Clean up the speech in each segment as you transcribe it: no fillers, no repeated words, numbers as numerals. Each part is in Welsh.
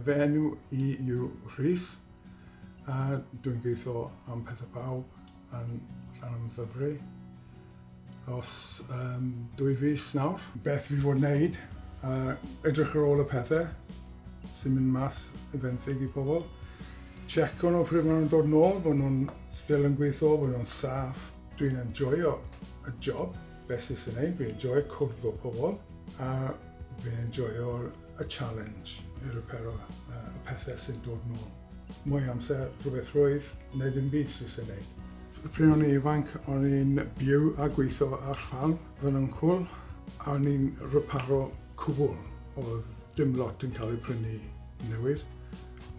Fy enw i yw Rhys a dwi'n gweithio am Pethau Pawb yn Llanymddyfri dros 2 fis nawr. Beth fi fod wneud? Edrych ar ôl y pethau sy'n mynd mas i fenthyg i pobl. Checo nhw pryd maen nhw'n dod nôl, bod nhw'n still yn gweithio, bod nhw'n saff. Dwi'n enjoyo y job, beth sy'n neud, dwi'n enjoyo cwrdd o pobl a fi'n enjoyo y challenge i repero y pethau sy'n dod nôl. Mwy amser, rhywbeth rhwydd, neu dim byd sy'n sy'n neud. Pryd o'n i'n ifanc, o'n i'n byw a gweithio ar ffarm fy uncl, a o'n i'n reparo cwbl. Oedd dim lot yn cael ei prynu newydd.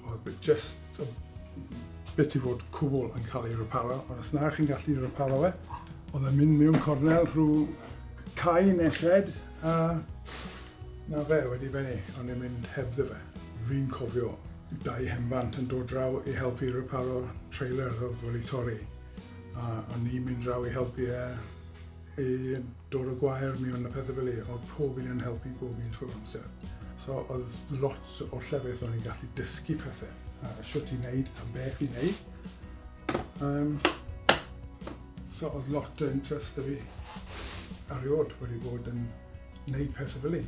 Oedd just y bit i fod cwbl yn cael ei reparo, ond os na chi'n gallu reparo fe, oedd e'n mynd mewn cornel rhyw cae neu shed, a na fe wedi bennu, o'n i'n mynd hebddo fe. Fi'n cofio dau henfant yn dod draw i helpu reparo trailer oedd wedi torri. A o'n i'n mynd draw i helpu e i dod o gwair mewn a pethau fel 'ny. Oedd pob un yn helpu bob un trwy'r amser. So oedd lot o llefydd o'n i'n gallu dysgu pethau, a shwt i wneud a beth i wneud. So oedd lot o interest 'da fi erioed wedi bod yn wneud pethau fel 'ny.